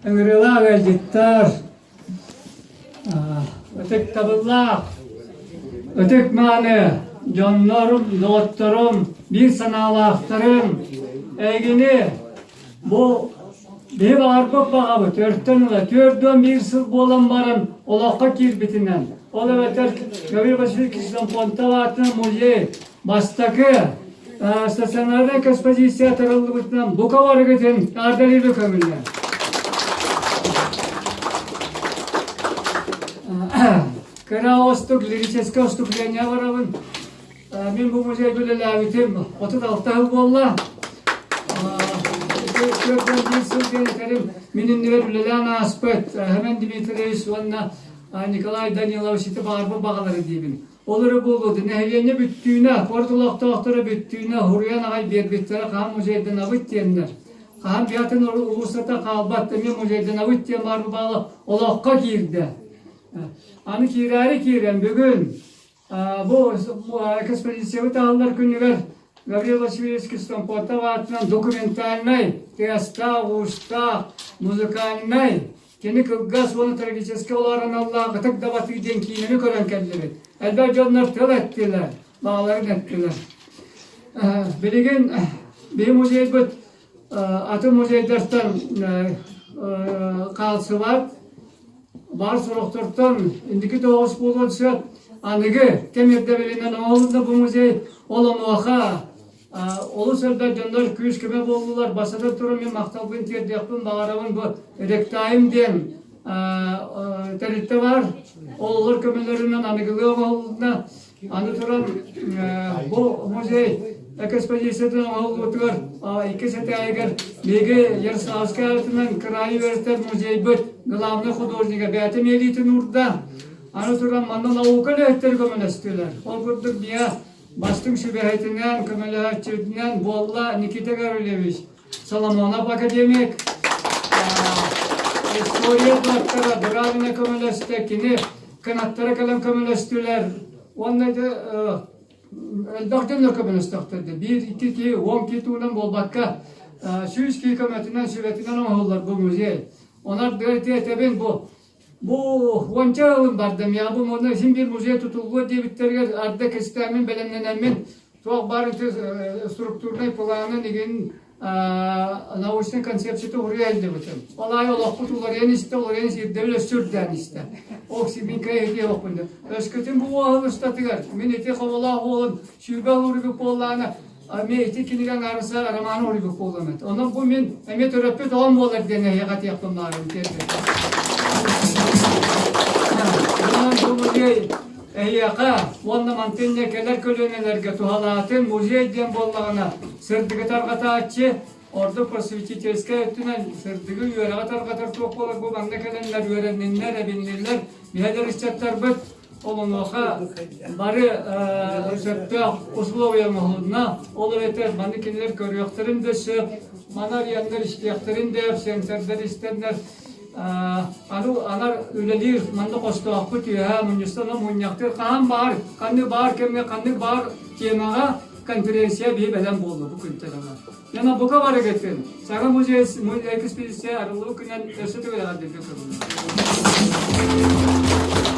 Ыҥырыылаах ыалдьыттар, ытыктабыллаах, ытык мааны дьоннорум, доҕотторум, биир санаалаахтарым, эйигини бу биһи баҕарбыт баҕабыт өртөн ыла 41 сыл буолан баран олоххо киирбитинэн, ол эбэтэр Гаврил Васильевич Ксенофонтов аатынан музей Бастакы стационарнай экспозиция тарыллыбытынан бука барыгытын ардалыыры көҥүллэр. Кыра остук лирическое выступление барабын. Мин бу музейга үлэлээбитим 36 сыл буолла. 41 сыл диэн этэрим мин иннибэр үлэлээн ааспыт Хэмэн Дмитриевич уонна Николай Данилович ити баҕарбыт баҕалары диибин. Ол эрэ буолуо дуо, нэһилиэнньэ бүттүүнэ, куорат олохтоохторо бүттүүнэ уһуруйан аҕай биэрбиттэрэ хаһан музейданабыт диэннэр. Хаһан биһатын уулуссата хаалбат, эмиэ музейданабыт диэн баар баала олоххо киирдэ. Аны киирээри киирэн бүгүн бу экспедициябыт аһыллар күнүгэр Гаврил Васильевич Кистомпотов аатынан документальнай, тыастаах-уустаах, музыкальнай Кини кылгас уонна трагическай олоор аналлаах Ытык Дабатыы диэн киинэни көрөн кэллибит. Элбэх дьоннор тыл эттилэр, баҕаларын эттилэр. Билигин биһи музейбыт атын музейдартан хаалсыбат, баар сорохтортон инники тоҕус буолуон сөп. Аныгы кэм ирдэбилинэн оҥоһулунна бу музей. Ол онуоха Олус элбэх дьоннор күүс-көмө буоллулар. Бастатан туран мин махталбын тиэрдиэхпин баҕарабын бу Ректайм диэн тэрилтэ баар. Олор көмөлөрүнэн аныгылыы оҥоһулунна. Аны туран бу музей экспозициятын оҥоһуллуутугар иккис этээһигэр биһиги Ярославскай аатынан кыраайы үөрэтэр музейбыт главный художнига бэйэтэ миэлиитин уурда. Аны туран манна наука үлэһиттэрэ көмөлөстүлэр. Ол курдук биһиэхэ Бастыҥ сүбэһитинэн, көмөлөһөөччүтүнэн буолла Никита Гаврильевич Соломонов академик, история доктора Дравина көмөлөстө, кини кынаттара кэлэн көмөлөстүлэр. Уонна элбэх дьоннор көмөлөстөхтөр Биир, икки киһи, 10 киһи туһунан буолбакка, 100 киһи көмөтүнэн, сүбэтинэн оҥоһуллар бу музей. Онон этэбин бу Бу уонча ылын бардым, я бу муна син биир музей тутуллуо диэбиттэригэр арда кэстээммин бэлэмнэнэммин туох баар структурнай планын игин научнай концепцията уруйа илдибитим. Ол аайы олохпут уларыйан истэ, уларыйан ирдэбил өссө үрдээн истэ. Ол мин кэйэтиэ олохпун. Өскөтүн бу уоһун устатыгар мин ити хоболоох уолун сүүрбэ уруйбут буоллаана Эмиэ ити кинигэ аҥаарыса романы уруйбут буолуом этэ. Онон бу мин эмиэ төрөппүт оҕом буолар диэн эһиэхэ этиэхпин баҕарабын тиэрдэн. Онон бу музей эһиэхэ уонна мантан кэлэр көлүөнэлэргэ туһалаатын музей диэн буоллаҕына сырдыгы тарҕатааччы, ордук просветительскай өттүнэн сырдыгы үөрэҕи тарҕатар туох буолар бу манна кэлэннэр үөрэнниннэр, эбинниннэр, биһэлэр ыччаттарбыт Ол онуоха бары сөптөөх условия оҥоһулунна. Ол эбэтэр маны кинилэр көрүөхтэрин да сөп, маны арыйаннар истиэхтэрин да, сенсордар истэннэр аны анар үлэлиир манна хостоохпут үөһэ мунньустан мунньахтыыр хаһан баар ханнык баар кэмҥэ ханнык баар темаҕа конференция биһи бэлэм буолла бу күнтэн ыла. Яна бука барыгытын саҥа музей экспедиция арыллыы күнэн өссө төгүл эҕэрдэлэргэ көрүллэр.